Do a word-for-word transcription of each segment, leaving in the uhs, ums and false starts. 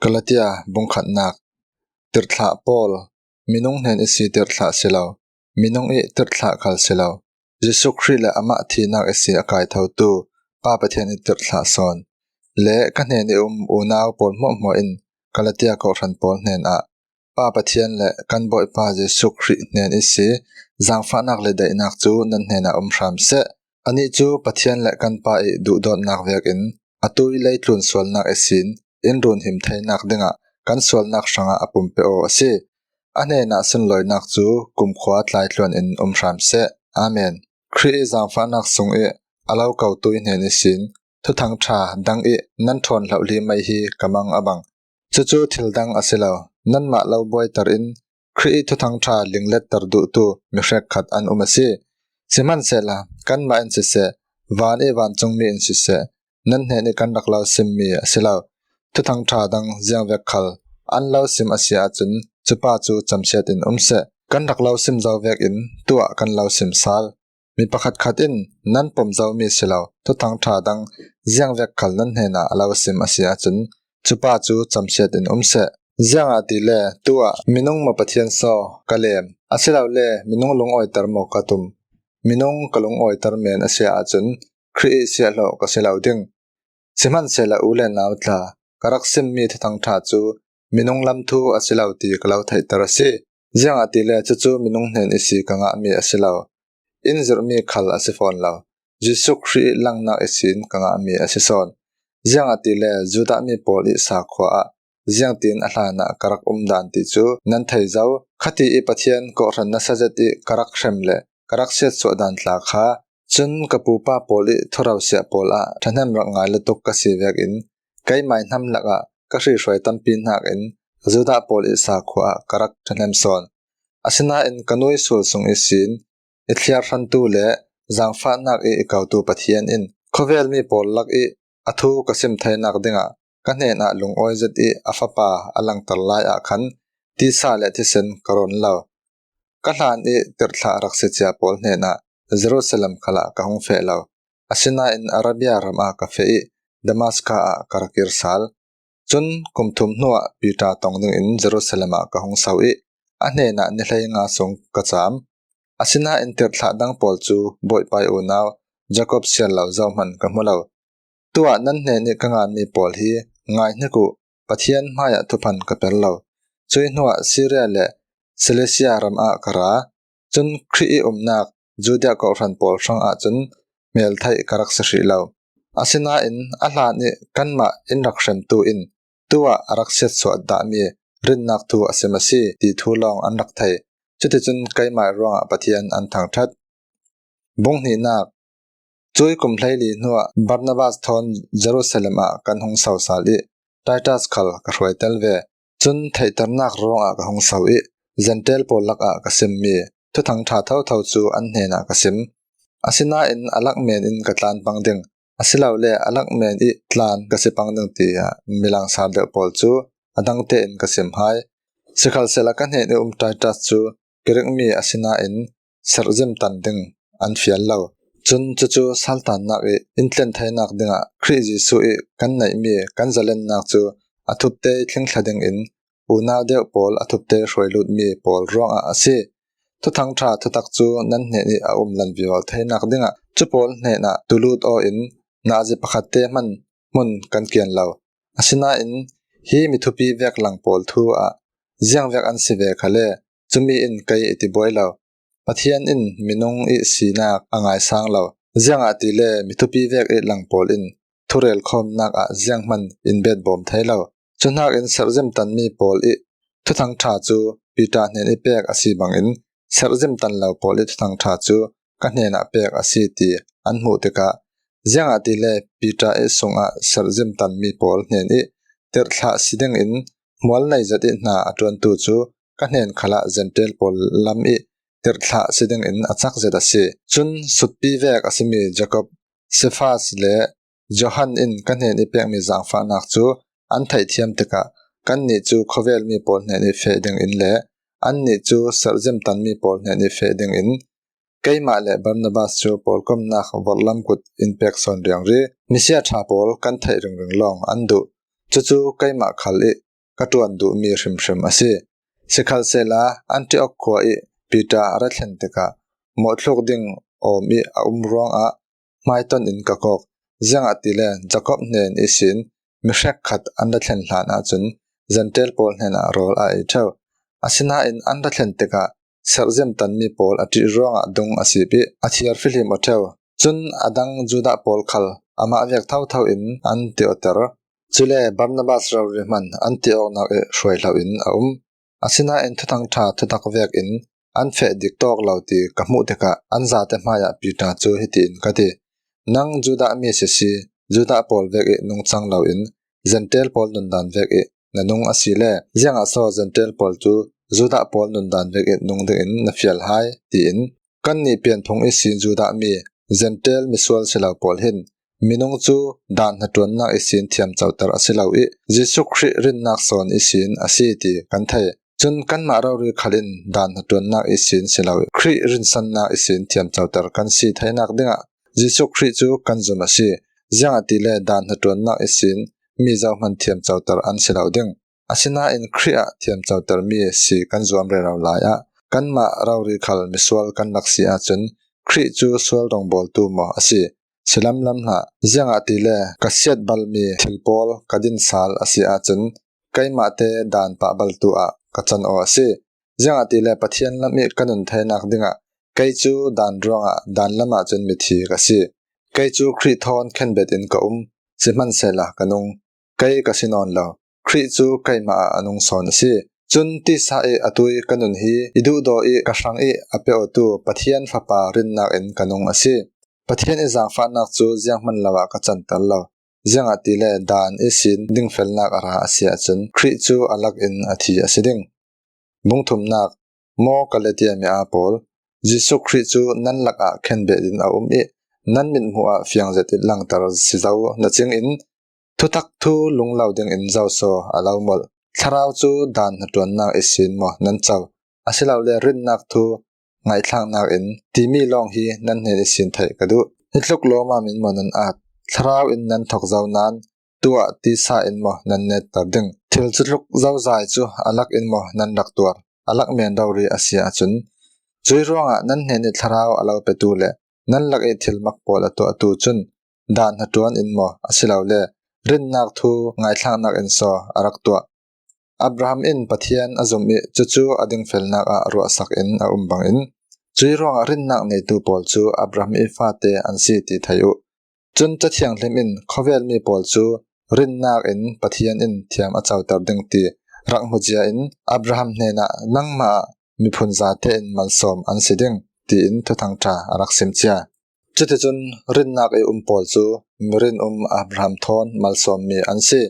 Galatia bung khatnak. Tirhthlah Paul, minung hnen ihsi tirhthlah si lo, minung ih tirhthlah khal si lo, Jesuh Khrih le amah thihnak ihsi a kaithotu Pa Pathian ih tirhthlah sawn, le ka hnen ih um unau pawl hmuahhmuah in Galatia kawhhran pawl hnenah Pa Pathian le kan Bawipa Jesuh Khrih hnen ihsi zangfahnak le daihnak cu nan hnenah um hram seh. Anih cu Pathian le kan Pa ih duhdawtnak vekin atu ih leitlun sualnak ihsin in run him theinak dingah kan sualnak hrangah a pumpe aw a si. A hnenah sunlawinak cu kumkhua tlaitluan in um hram seh. Amen. Khrih ih zangfahnak sung ih a lo kotu ih hnen ihsin Thuthang ṭha dang ih nan ṭhawn hlohli mai hi ka mang a bang. Cucu thil dang a si lo, nanmah lo buaiter in Khrih ih Thuthang ṭha lingletter duhtu mi hrekkhat an um a si. Sihmanhsehla, kanmah in siseh, van ih vancungmi in siseh, nan hnen ih kan rak lo simmi a si lo. Thuthang ṭha dang ziangvek khal an lo sim a si ahcun, cupa cu camsiat in um seh. Kan rak lo sim zo vekin tuah kan lo sim sal. Mi pakhatkhat in nan pom zomi si lo, Thuthang ṭha dang ziangvek khal nan hnenah a lo sim a si ahcun, cupa cu camsiat in um seh. Ziangahtile tuah minung maw Pathian saw ka lem, asilole minung lungawiter maw ka tum? Minung ka lungawiter men a si ahcun, Khrih ih siahhlawh ka si lo ding. Sihmanhsehla u le nau tla, ka rak simmi Thuthang ṭha cu minung lam thu a si lo ti ka lo theihter a si. Ziangahtile cucu minung hnen ihsi ka ngahmi a si lo, in zirhmi khal a si fawn lo, Jesuh Khrih ih langnak ihsin ka ngahmi a si sawn. Ziangahtile Judah mi pawl ih sakhua ah ziangtin a hlanah ka rak um dan ti cu nan thei zo. Khati ih Pathian kawhhran nasa zet ih ka rak hrem le ka rak siatsuah dan tla kha, cun ka pupa pawl ih thurau siah pawl ah ṭhahnem rak ngai lutuk ka si vekin, keimai hnam lakah ka hrihruai tampi hnakin Judah pawl ih sakhua ah ka rak ṭhahnem sawn. Asinain ka nu ih sul sung ihsin i thliar hrantu le zangfahnak ih i kotu Pathian in khuavelmi pawl lak ih a thu ka sim theinak dingah ka hnenah lungawi zet ih a fapa a langter lai ah khan tisa le thisen ka rawn lo. Ka hlan ih tirhthlah rak si cia pawl hnenah Jerusalem khalah ka hung feh lo. Asinain Arabia ram ah ka feh ih Damaska ah ka rak kir sal. Cun kum thum hnuah Piter tong dingin Jerusalem ah ka hung so ih a hnenah ni hleinga sung ka cam. Asinain tirhthlah dang pawl cu Bawipa ih unau Jakob siar lo zohman ka hmu lo. Tuah nan hnen ih ka nganmi pawl hi ngaihnik uh, Pathian hmaiah thuphan ka per lo. Cuih hnuah Syria le Cilicia ram ah ka ra, cun Khrih ih umnak Judea kawhhran pawl hrang ahcun hmeltheih ka rak si hrih lo. Asinain a hlan ih kanmah in rak hremtu in tuah a rak siatsuah dahmi rinnak thu a sim a si ti thu lawng an rak thei. Cuticun keimah ruangah Pathian an thangṭhat. Bung hnihnak. Cuih kum hleili hnuah Barnabas thawn Jerusalem ah kan hung so sal ih Titus khal ka hruai tel ve. Cun theihternak ruangah ka hung so ih Jentail pawl lakah ka simmi Thuthang ṭha thotho cu an hnenah ka sim. Asinain a lak men in ka tlan pang ding, asilole a lak men ih tlan ka si pang ding tiah milang sal deuh pawl cu a dang tein ka sim hai. Sikhalsehla ka hnen ih um Titus cu Grik mi asinain serhzim tan ding an fial lo. Cun cucu saltannak ih in tlen theinak dingah Khrih Jesuh ih kan neihmi kan zalennak cu a thupte tling thla dingin unau deuh pawl a thupte hruai lutmi pawl ruangah a si. Thuthang ṭha thutak cu nan hnen ih a um lan vivo theinak dingah cu pawl hnenah tulut aw in nazi pakhatte hman hmun kan kian lo. Asinain hi mi thupi vek lang pawl thu ah ziangvek an si ve khale, cumi in kei i ti buai lo. Pathian in minung ih sinak a ngaisang lo. Ziangahtile mi thupi vek ih lang pawl in thurel khawmnak ah zianghman in bet bawm thei lo. Cuhnakin serhzim tanmi pawl ih Thuthang ṭha cu Piter hnen ih pek a si bangin serhzim tan lo pawl ih Thuthang ṭha cu ka hnenah pek a si ti an hmuh tikah, ziangahtile Piter ih sungah serhzim tanmi pawl hnen ih tirhthlah si dingin hmual nei zet ih hna a ṭuantu cu ka hnen khalah Jentail pawl lam ih tirhthlah si dingin a cak zet a si. Cun sutpi vek a simi Jakob, Sefas le Johan in ka hnen ih pekmi zangfahnak cu an theihthiam tikah kannih cu khuavelmi pawl hnen ih feh dingin le annih cu serhzim tanmi pawl hnen ih feh dingin keimah le Barnabas cu pawlkomnak vorhlam kut in pek sawn riangri. Misia ṭha pawl kan theih ringring lawng an duh. Cucu keimah khal ih ka ṭuan duhmi hrimhrim a si. Sikhalsehla Antiok khua ih Peter a ra thlen tikah mawhthluk ding awm ih a um ruangah hmaiton in ka kawk. Ziangahtile Jakob hnen ihsin mi hrekkhat an ra thlen hlan ahcun Zentail pawl hnenah rawl a ei ṭheu. Asinain an ra thlen tikah serhzim tanmi pawl a ṭih ruangah dung a sip ih a thiar fihlim aw ṭheu. Cun a dang Judah pawl khal amah vek thotho in an ti awter. Cule Barnabas rori hman an ti awknak ih hruai hlo in a um. Asinain Thuthang ṭha thutak vekin an feh dik tawk lo ti ka hmuh tikah an zate hmaiah Peter cu hitiin ka ti, "Nang Judah mi sisi, Judah pawl vek ih nungcang loin Zentail pawl nundan vek ih na nung asile, ziangah so Zentail pawl cu Judah pawl nundan vek ih nung dingin na fial hai?" tiin. Kannih pianphung ihsin Judah mi, Zentail misual si lo pawl hin minung cu dan hnaṭuannak ihsin thiamcoter a si lo ih Jesuh Khrih rinnak sawn ihsin a si ti kan thei. Cun kanmah rori khal in dan hnaṭuannak ihsin si lo ih Khrih rinsannak ihsin thiamcoter kan si theinak dingah Jesuh Khrih cu kan zum a si. Ziangahtile dan hnaṭuannak ihsin mi zohman thiamcoter an si lo ding. Asinain Khrih ah thiamcotermi si kan zuam rero lai ah kanmah rori khal misual kan rak si ahcun Khrih cu sual rongbawltu maw a si? Si lamlam hlah. Ziangahtile ka siatbalmi thil pawl ka din sal a si ahcun keimahte dan pahbaltu ah ka can aw a si. Ziangahtile Pathian lam ih ka nun theinak dingah kei cu dan ruangah dan lam ahcun mithi ka si. Kei cu Khrih thawn khenbet in ka um, sihmanhsehla ka nung. Kei ka si nawn lo, Khrih cu keimah ah a nung sawn a si. Cun tisa ih atu ih ka nun hi i duhdaw ih ka hrang ih a pe awtu Pathian Fapa rinnak in ka nung a si. Pathian ih zaangfahnak cu zianghman lo ah ka canter lo. Ziangahtile dan ihsin dingfelnak a ra a si ahcun Khrih cu a lak in a thi a si ding. Bung thumnak, maw Galatia mi aa pawl, Jesuh Khrih cu nan lakah khenbet in a um ih nan mithmuh ah fiang zet ih langter si zo na cingin thutak thu lunglo dingin zoso a lo molh. Thlarau cu dan hnaṭuannak ihsin maw nan co? Asilole rinnak thu ngaihthlaknak in timi lawng hi nan hnen ihsin theih ka duh. Hi tluk lawmam in maw nan at? Thlarau in nan thok zo nain tuah tisa in maw nan netter ding? Thil cutluk zozai cu a lak in maw nan rak tuar? A lak men rori a si ahcun, cuih ruangah nan hnen ih thlarau a lo petu le nan lak ih thil mak pawl a tuahtu cun dan hnaṭuan in maw, asilole rinnak thu ngaihthlaknak in so a rak tuah? Abraham in Pathian a zum ih cucu a dingfelnak ah ruahsak in a um bangin, cuih ruangah rinnak neitu pawl cu Abraham ih fate an si ti thei uh. Cun Ca Thianghlim in khawvelmi pawl cu rinnak in Pathian in thiam a coter ding ti rak hmu cia in Abraham hnenah nangmah ah miphun zate in malsawm an si ding, tiin Thuthang ṭha a rak sim cia. Cuticun rinnak ih um pawl cu mirin um Abraham thawn malsawmmi an si.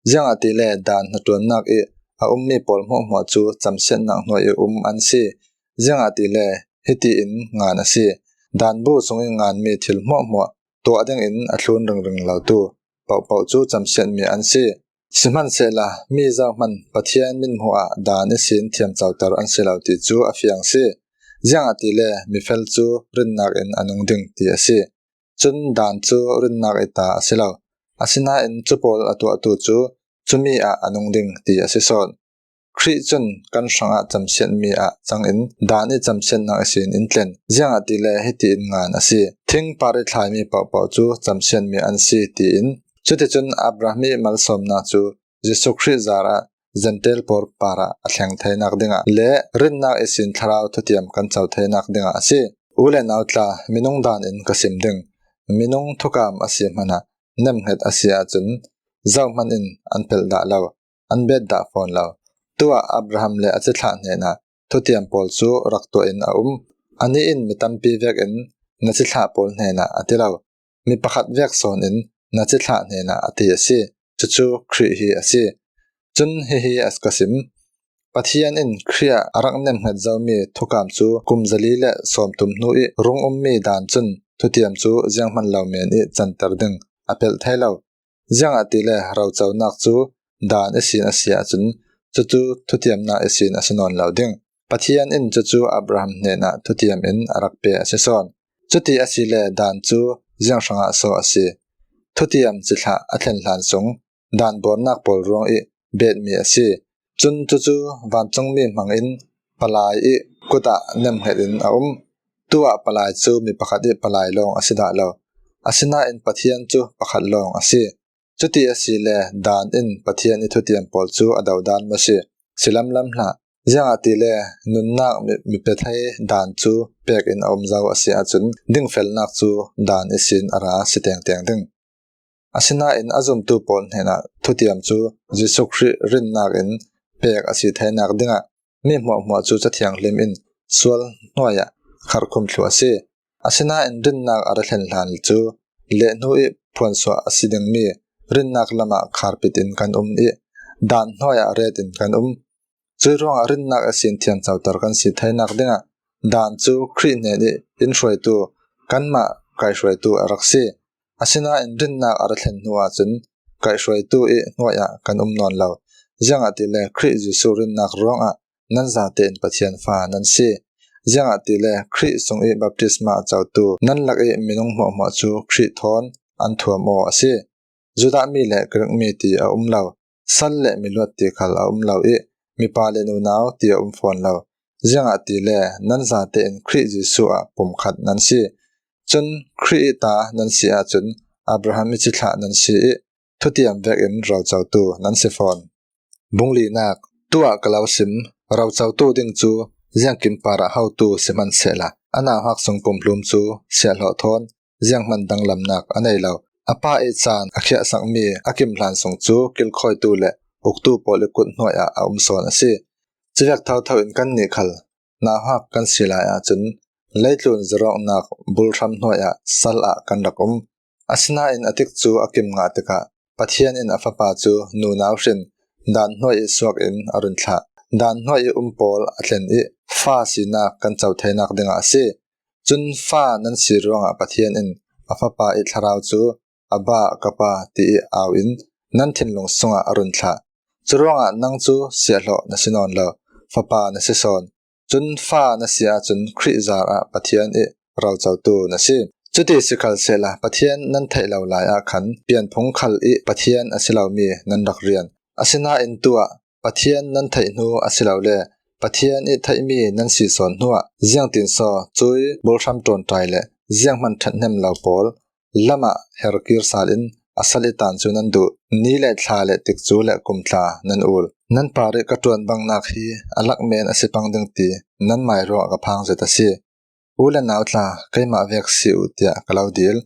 Ziangahtile dan hnaṭuannak ih a ummi pawl hmuahhmuah cu camsiatnak hnuai ih um an si. Ziangahtile hitiin ngan a si. Dan bu sungih nganmi thil hmuahhmuah tuah dingin a thlun ringring lotu pohpoh cu camsiatmi an si. Sihmanhsehla mi zohman Pathian mithmuh ah dan ihsin thiamcoter an si lo ti cu a fiang si. Ziangahtile mifel cu rinnak in a nung ding ti a si. Cun dan cu rinnak ih ta a si lo. Asinain cu pawl a tuahtu cu cumi ah a nung ding ti a si sawn. Khrih cun kan hrangah camsiatmi ah cangin dan ih camsiatnak ihsin in tlen. Ziangahtile hitiin ngan a si. Thing par ih thlaimi pohpoh cu camsiatmi an si, tiin. Cuticun Abraham ih malsawmnak cu Jesuh Khrih zarah Zentail pawl parah a thleng theinak dingah le rinnak ihsin thlarau thutiam kan co theinak dingah a si. U le nau tla, minung dan in ka sim ding. Minung thukam a si hmanah nemhnget a si ahcun zohman in an pelh dah lo, an bet dah fawn lo. Tuah Abraham le a cithlah hnenah thutiam pawl cu rak tuah in a um. Anih in mi tampi vekin na cithlah pawl hnenah a ti lo, mi pakhat vek sawn in na cithlah hnenah a ti a si. Cucu Khrih hi a si. Cun hihi a ka sim. Pathian in Khrih ah a rak nemhnget zomi thukam cu kum zali le sawmthum hnu ih rung ummi dan cun thutiam cu zianghman lo men ih canter ding a pelh thei lo. Ziangahtile roconak cu dan ihsin a si ahcun cucu thutiamnak ihsin a si nawn lo ding. Pathian in cucu Abraham hnenah thutiam in a rak pe a si sawn. Cuti asile dan cu ziang hrangah so a si? Thutiam cithlah a thlen hlan sung dan buarnak pawl ruang ih betmi a si. Cun cucu vancungmi hmangin palai ih kutah nemhngetin a um. Tuah palai cu mi pakhat ih palai lawng a si dah lo. Asinain Pathian cu pakhat lawng a si. Cuti asile Dan in Pathian ih thutiam pawl cu a dodan maw si? Si lamlam hlah. Ziangahtile nunnak mi, mi pe thei Dan cu pek in a um zo a si ahcun dingfelnak cu Dan ihsin a ra si tengteng ding. Asinain a zumtu pawl hnenah thutiam cu Jesuh Khrih rinnak in pek a si theinak dingah mi hmuahhmuah cu Cathiang Hlim in sual hnuai ah kharkhum thluh a si. Asinain rinnak a ra thlen hlan cu lehhnu ih phuansuah a si dingmi rinnak lamah kharpit in kan um ih Dan hnuai ah ret in kan um. Cuih ruangah rinnak ihsin thiamcoter kan si theinak dingah Dan cu Khrih hnen ih in hruaitu, kanmah kaihhruaitu a rak si. Asinain rinnak a ra thlen hnu ahcun kaihhruaitu ih hnuai ah kan um nawn lo. Ziangahtile Khrih Jesuh rinnak ruangah nan zate in Pathian fa nan si. Ziangahtile Khrih sung ih baptisma a cotu nan lak ih minung hmuahhmuah cu Khrih thawn an thuam aw a si. Judah mi le Grik mi ti a um lo, sal le miluat ti khal a um lo ih mipa le nunau ti a um fawn lo. Ziangahtile nan zate in Khrih Jesuh ah pumkhat nan si. Cun Khrih ih ta nan si ahcun Abraham ih cithlah nan si ih thutiam vekin rocotu nan si fawn. Bung linak, tuah ka lo sim, rocotu ding cu ziangkim parah hotu si hmansehla a nauhak sung pumhlum cu siahhlawh thawn zianghman danglamnak a nei lo. A pa ih caan a khiahsakmi a kim hlan sung cu kilkhawitu le uktu pawl ih kut hnuai ah a um sawn a si. Cuvek thotho in kannih khal nauhak kan si lai ahcun leitlun zarawknak bulhram hnuai ah sal ah kan rak um. Asinain a tikcu a kim ngah tikah Pathian in a Fapa cu nunau hrin Dan hnuai ih suak in a run thlah. Dan hnuai ih um pawl a thlen ih fa sinak kan co theinak dingah a si. Cun fa nan si ruangah Pathian in a Fapa ih thlarau cu Abba, ka Pa, ti ih au in nan thinlung sungah a run thlah. Curuangah nang cu siahhlawh na si nawn lo, fapa na si sawn. Cun fa na si ahcun Khrih zar ah Pathian ih rocotu na si. Cuti si khal sehla Pathian nan theih lo lai ah khan pianphung khal ih Pathian a si lomi nan rak rian. Asinain tuah Pathian nan theih hnu asilole Pathian ih theihmi nan si sawn hnuah ziangtinso cuih bulhram ṭawnṭai le zianghman ṭhathnem lo pawl lamah herkir sal in a sal ih tan cu nan duh. Ni le thla le tikcu le kum tla nan ul. Nan par ih ka ṭuan bangnak hi a lak men a si pang ding ti nanmai ruangah ka phang zet a si. U le nau tla, keimah vek si uh, tiah ka lo dil.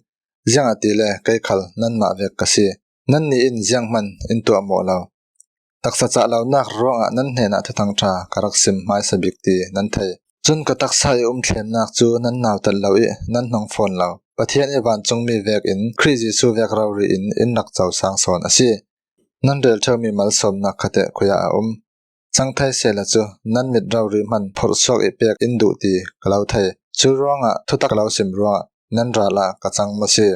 Ziangahtile kei khal nanmah vek ka si. Nannih in zianghman in tuahmawh lo. Taksa cah lonak ruangah nan hnenah Thuthang ṭha ka rak sim hmaisa bik ti nan thei. Cun ka taksa ih um thlemnak cu nan nautat lo ih nan hnong fawn lo. Pathian ih vancungmi vekin Khrih Jesuh vek rori in in rak co sang sawn a si. Nan rel ṭheumi malsawmnak khateh khuiah a um. Cang thei sehla cu nan mit rori hman phorhsuak ih pek in duh ti ka lo thei. Cu ruangah thutak ka lo sim ruangah nan ral ah ka cang maw si?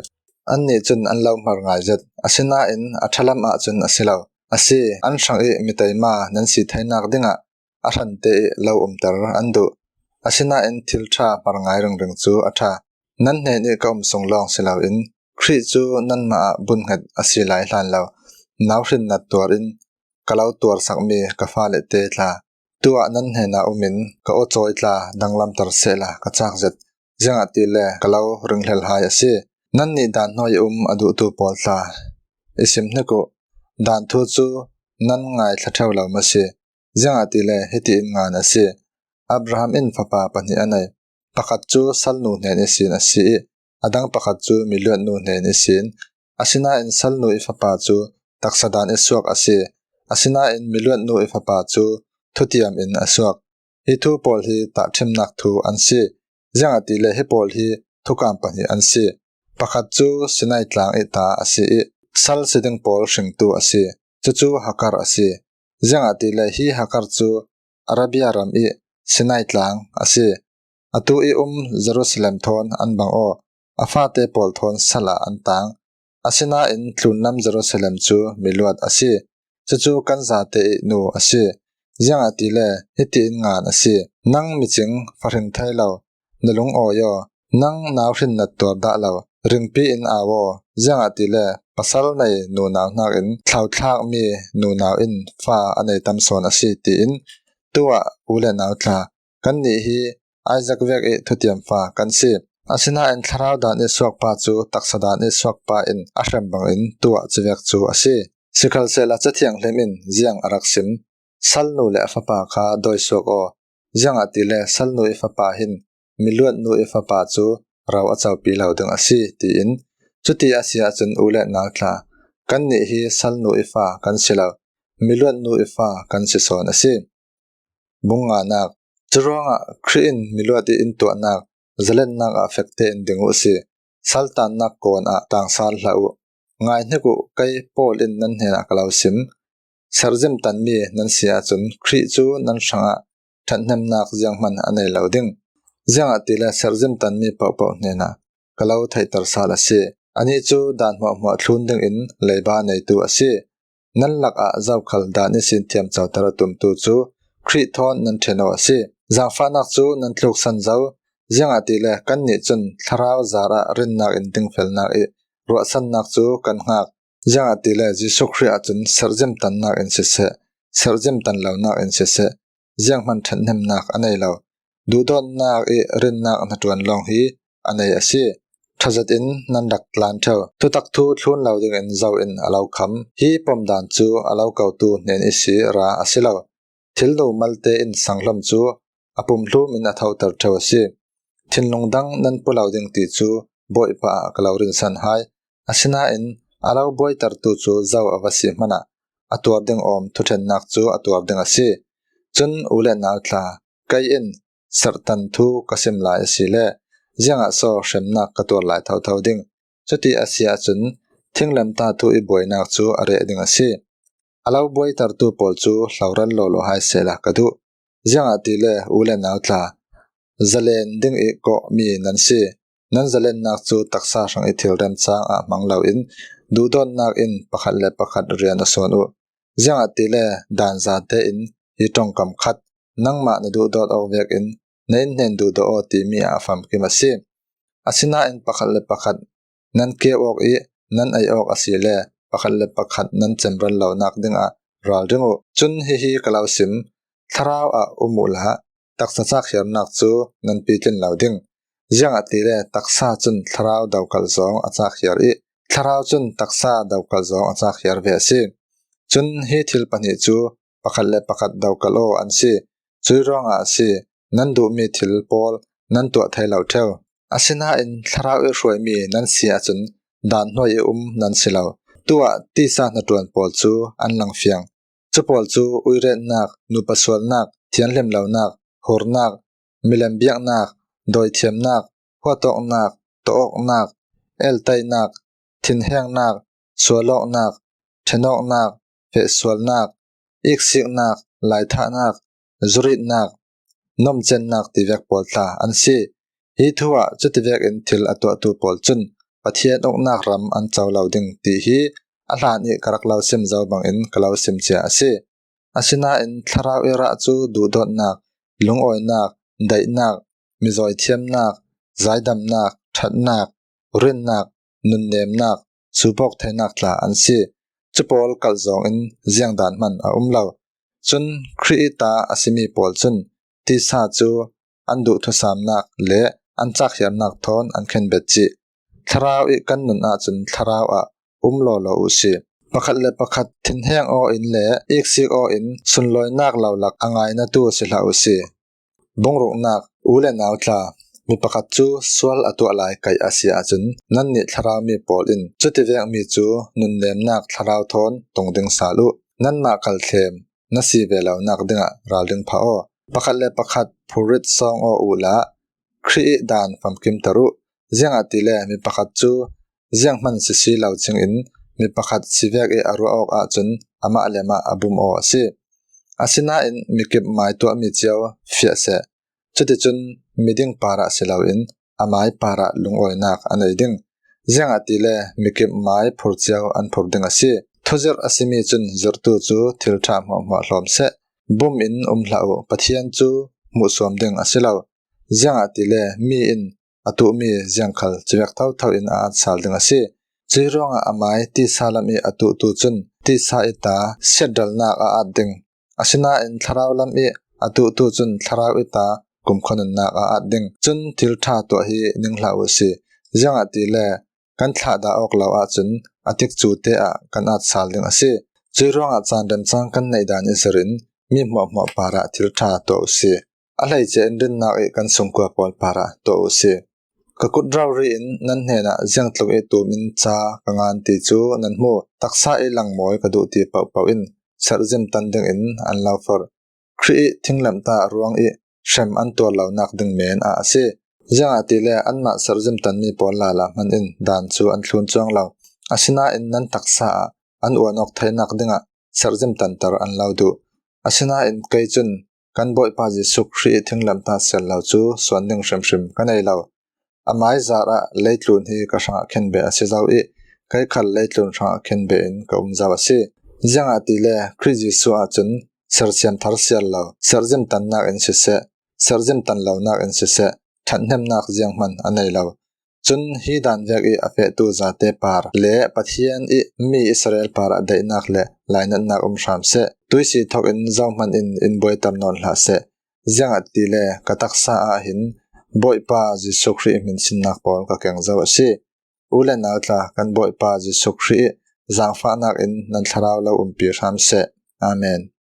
Annih cun an lo hmar ngai zet, asinain a ṭhalam ahcun a si lo. A si, an hrang ih miteima nan si theinak dingah a hrante ih lo umter an duh. Asinain thil ṭha hmar ngai ringring cu a ṭha. Nan hnen ih ka um sung lawng si loin Khrih cu nanmah ah bunhnget a si lai hlan lo. Nauhrin nat tuar in ka lo tuarsakmi ka fale te tla, tuah nan hnenah um in ka aw cawi tla danglamter sehla ka cak zet. Ziangahtile ka lo ringhlel hai a si. Nannih dan hnuai ih um a duhtu pawl tla, i sim hnik uh. Dan thu cu nan ngaithla ṭheu lo maw si? Ziangahtile hiti in ngan a si. Abraham in fapa pahnih a nei. Pakhat cu salnu hnen ihsin a si ih a dang pakhat cu miluatnu hnen ihsin. Asinain salnu ih fapa cu taksa dan ih suak a si. Asinain miluatnu ih fapa cu thutiam in a suak. Hi thu pawl hi tahṭhimnak thu an si. Ziangahtile hi pawl hi thukam pahnih an si. Pakhat cu Sinai tlang ih ta a si ih sal si ding pawl hringtu a si. Cucu Hagar a si. Ziangahtile hi Hagar cu Arabia ram ih Sinai tlang a si. Atu ih um Jerusalem thawn an bang aw, a fate pawl thawn sal ah an tang. Asinain tlunlam Jerusalem cu miluat a si. Cucu kan zate ih nu a si. Ziangahtile hiti in ngan a si. Nang micing fahring thei lo, na lungawi aw. Nang nauhrin nat tuar dah lo, ringpi in au aw. Ziangahtile pasal nei nunau hnakin thlautlak mi nunau in fa a nei tam sawn a si, tiin tuah u le nau tla, kannih hi Isaac vek i thutiam fa kan si. Asinain thlarau dan i suakpa cu taksa dan i suakpa in a hrem bangin tuah civek cu a si. Sikhalsehla Cathianghlim in ziang a rak sim? Salnu le a fapa kha dawi suak aw, ziangahtile salnu i fapa hin miluatnu i fapa cu ro a copi lo ding a si, tiin. Cuti a si ahcun u le nau tla, kannih hi salnu i fa kan si lo, miluatnu i fa kan si sawn a si. Bung nganak. Curuangah Khrih in miluat i in tuahnak zalennak ah fekte in ding uh si. Saltannak kawn ah tangsal hlah uh. Ngaihnik uh, kei Paul in nan hnenah ka lo sim. Serhzim tanmi nan si ahcun Khrih cu nan hrangah ṭhathnemnak zianghman a nei lo ding. Ziangahtile serhzim tanmi pohpoh hnenah ka lo theihter sal a si. Anih cu dan hmuahhmuah thlun dingin leiba neitu a si. Nan lakah zokhal dan ihsin thiamcoter a tumtu cu Khrih thawn nan ṭhen aw a si. Zaangfahnak cu nan tluksan zo, ziangahtile kannih cun thlarau zarah rinnak in dingfelnak i ruahsannak cu kan hngak. Ziangahtile Jesuh Khrih ahcun serhzim tannak in siseh, serhzim tan lonak in siseh, zianghman ṭhathnemnak a nei lo. Duhdawtnak i rinnak hnaṭuan lawng hi a nei a si. Ṭha zetin nan rak tlan ṭheu. Thutak thu thlun lo dingin zo in a lo kham. Hi pomdan cu a lo kotu hnen ihsi ra a si lo. Thilnu malte in sanghlom cu a pumhlum in a thoter ṭheu a si. Thinlung dang nan pu lo ding ti cu Bawipa ah ka lo rinsan hai. Asinain a lo buaitertu cu zo a va si hmanah a tuar ding awm thuṭhennak cu a tuar ding a si. Cun u le nau tla, kei in serhtan thu ka sim lai a si le, ziangah so hremnak ka tuar lai thotho ding? Cuti a si ahcun thinglamtah thu i buainak cu a reh ding a si. A lo buaitertu pawl cu hloral lawlaw hai sehla ka duh. Ziangahtile u le nau tla, zalen ding i kawhmi nan si. Nan zalennak cu taksa hrang i thil remcang ah hmang loin duhdawtnak in pakhat le pakhat rian a sawn uh. Ziangahtile dan zate in hi ṭongkam khat, nangmah na duhdawt awk vekin na in hnen duhdaw aw timi ah a famkim a si. Asinain pakhat le pakhat nan keu awk i nan ei awk a si le pakhat le pakhat nan cemral lonak dingah ralring uh. Cun hihi ka lo sim: Thlarau ah um uhla, taksa cakhiarnak cu nan pitlin lo ding. Ziangahtile taksa cun thlarau dokalh zong a cakhiar i thlarau cun taksa dokalh zong a cakhiar ve a si. Cun hi thil pahnih cu pakhat le pakhat dokalh aw an si. Cui ruangah a si, nan duhmi thil pawl nan tuah thei lo ṭheu. Asinain thlarau i hruaimi nan si ahcun dan hnuai i um nan si lo. Tuah tisa hnaṭuan pawl cu an langfiang. Cu pawl cu uiretnak, nupa sualnak, thianhlim lonak, hurnak, milem biaknak, dawithiamnak, huatawknak, tawawknak, eltaihnak, thinhengnak, sualawknak, ṭhenawknak, fehsualnak, iksiknak, laithahnak, zuritnak, nomcennak tivek pawl tla an si. Hi thu ah cutivek in thil a tuahtu pawl cun Pathian uknak ram an co lo ding ti hi a hlan i ka rak lo sim zo bangin ka lo sim cia a si. Asinain thlarau i rah cu duhdawtnak, lungawinak, daihnak, mizawi thiamnak, zaidamnak, ṭhatnak, rinnak, nunnemnak, suupawk theinak tla an si. Cu pawl kalh zawngin ziang dan hman a um lo. Cun Khrih i ta a simi pawl cun tisa cu an duh thusamnak le an cakhiarnak thawn an khenbet cih. Thlarau i kan nun ahcun thlarau ah um lawlaw uh si. Pakhat le pakhat thinheng aw in le iksik aw in sunlawinak lo lak a ngainatu si hlah uh si. Bungruknak. U le nau tla, mi pakhat cu sual a tuah lai kaih a si ahcun nannih thlarau mi pawl in cutivek mi cu nunnemnak thlarau thawn tung ding sal uh. Nanmah kalthlem na si ve lonak dingah ralring phah aw. Pakhat le pakhat phurrit sawng aw uhla Khrih i dan famkimter uh. Ziangahtile mi pakhat cu zianghman sisi lo cingin mi pakhat sivek i a ruah awk ahcun amah le mah a bum aw a si. Asinain mikip mai tuahmi cio fiah seh. Cuticun miding parah si loin a mai parah lungawinak a nei ding. Ziangahtile mikip mai phur cio an phur ding a si. Thuzirh a simi cun zirhtu cu thil ṭha hmuahhmuah hlawm seh. Bum in um hlah uh, Pathian cu hmuhsuam ding a si lo. Ziangahtile mi in a tuhmi ziangkhal civek thotho in a at sal ding a si. Cuih ruangah a mai tisa lam ih a tuhtu cun tisa ih ta siatdalnak a at ding. Asinain thlarau lam ih a tuhtu cun thlarau ih ta kumkhonunnak a at ding. Cun thil ṭha tuah hi ning hlah uhsi. Ziangahtile kan thlahdah awk lo ahcun a tikcu te ah kan at sal ding a si. Cuih ruangah caan remcang kan neih dan ih zir in mi hmuahhmuah parah thil ṭha tuah uhsi. A hleice in rinnak ih kan sungkua pawl parah tuah uhsi. Ka kut rori in nan hnenah ziangtluk ih tum in ca ka ngan ti cu nan hmu. Taksa ih langmawi ka duh ti pohpoh in serhzim tan dingin an lo forh. Khrih ih thinglamtah ruang ih hrem an tuar lonak ding men ah a si. Ziangahtile anmah serhzim tanmi pawl lala hman in dan cu an thlun cuang lo. Asinain nan taksa ah an uan awk theinak dingah serhzim tanter an lo duh. Asinain kei cun kan Bawipa Jesuh Khrih ih thinglamtah siar lo cu suan ding hrimhrim ka nei lo. Amai zarah leitlun hi ka hrangah khin beh a si zo ih kei khal leitlun hrangah khin beh in ka um zo a si. Ziangahtile Khrih Jesuh ahcun sersiam thar siar lo, serhzim tannak in siseh, serhzim tan lonak in siseh, ṭhathnemnak zianghman a nei lo. Cun hi dan vek ih a fehtu zate par le Pathian ih mi Israel parah daihnak le lainatnak um hram seh. Tuisi thawk in zohman in in buaiter nawn hlah seh. Ziangahtile ka taksa ah hin Bawipa Jesuh Khrih hminsinnak pawl ka keng zo a si. U le nau tla, kan Bawipa Jesuh Khrih ih zaangfahnak in nan thlarau lo umpi hram seh. Amen.